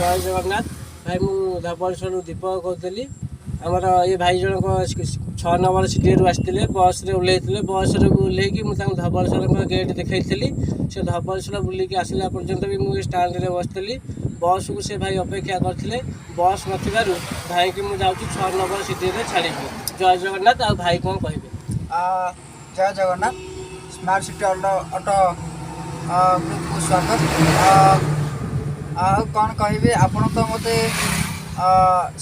ଜୟ ଜଗନ୍ନାଥ ଭାଇ। ମୁଁ ଧବଳେଶ୍ୱରରୁ ଦୀପକ କହୁଥିଲି। ଆମର ଏ ଭାଇ ଜଣକ 6 ନମ୍ବର ସିଡ଼ିଏରୁ ଆସିଥିଲେ, ବସ୍ରେ ଓହ୍ଲେଇଥିଲେ। ବସ୍ରେ ଓହ୍ଲେଇକି ମୁଁ ତାଙ୍କୁ ଧବଳେଶ୍ୱରଙ୍କ ଗେଟ୍ ଦେଖାଇଥିଲି। ସେ ଧବଳେଶ୍ୱର ବୁଲିକି ଆସିଲା ପର୍ଯ୍ୟନ୍ତ ବି ମୁଁ ଏ ଷ୍ଟାଣ୍ଡରେ ବସିଥିଲି। ବସ୍କୁ ସେ ଭାଇ ଅପେକ୍ଷା କରିଥିଲେ। ବସ୍ ନଥିବାରୁ ଭାଇକି ମୁଁ ଯାଉଛି 6 ନମ୍ବର ସିଡ଼ିଏରେ ଛାଡ଼ିବି। ଜୟ ଜଗନ୍ନାଥ। ଆଉ ଭାଇ କ'ଣ କହିବେ? ଜୟ Jagannath. Smart city auto auto ଗ୍ରୁପକୁ ସ୍ୱାଗତ। ଆଉ କ'ଣ କହିବି? ଆପଣ ତ ମୋତେ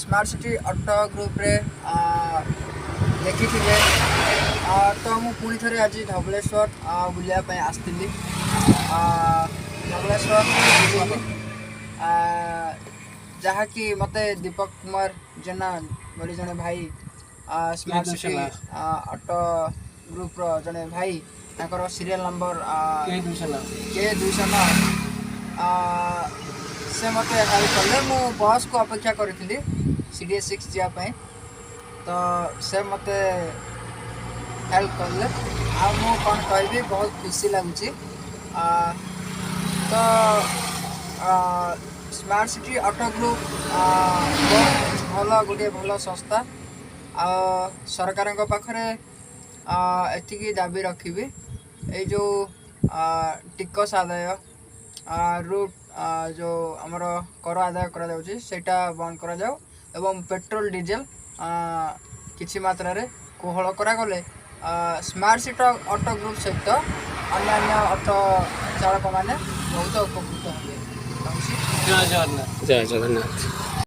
ସ୍ମାର୍ଟ ସିଟି ଅଟୋ ଗ୍ରୁପରେ ଦେଖିଥିବେ। ତ ମୁଁ ପୁଣି ଥରେ ଆଜି ଧବଳେଶ୍ୱର ବୁଲିବା ପାଇଁ ଆସିଥିଲି। ଧବଳେଶ୍ୱର ବୁଲିଲି, ଯାହାକି ମୋତେ ଦୀପକ କୁମାର ଜେନା ବୋଲି ଜଣେ ଭାଇ, ସ୍ମାର୍ଟ ସିଟି ଅଟୋ ଗ୍ରୁପର ଜଣେ ଭାଇ, ତାଙ୍କର ସିରିଏଲ୍ ନମ୍ବର କେ 209। କେ 209, ସେ ମୋତେ ହେଲ୍ପ କଲେ। ମୁଁ ବସ୍କୁ ଅପେକ୍ଷା କରିଥିଲି ସିଡିଏ 6 ଯିବା ପାଇଁ, ତ ସେ ମୋତେ ହେଲ୍ପ କଲେ। ଆଉ ମୁଁ କ'ଣ କହିବି? ବହୁତ ଖୁସି ଲାଗୁଛି। ତ ସ୍ମାର୍ଟ ସିଟି ଅଟୋ ଗ୍ରୁପ୍ ବହୁତ ଭଲ, ଗୋଟିଏ ଭଲ ସଂସ୍ଥା। ଆଉ ସରକାରଙ୍କ ପାଖରେ ଏତିକି ଦାବି ରଖିବି, ଏଇ ଯେଉଁ ଟିକସ ଆଦାୟ, ରୁଟ୍ ଯେଉଁ ଆମର କର ଆଦାୟ କରାଯାଉଛି, ସେଇଟା ବନ୍ଦ କରାଯାଉ ଏବଂ ପେଟ୍ରୋଲ ଡିଜେଲ କିଛି ମାତ୍ରାରେ କୋହଳ କରାଗଲେ ସ୍ମାର୍ଟ ସିଟି ଅଟୋ ଗ୍ରୁପ୍ ସହିତ ଅନ୍ୟାନ୍ୟ ଅଟୋ ଚାଳକମାନେ ବହୁତ ଉପକୃତ ହେବେ। ରହୁଛି। ଜୟ ଜଗନ୍ନାଥ। ଜୟ ଜଗନ୍ନାଥ।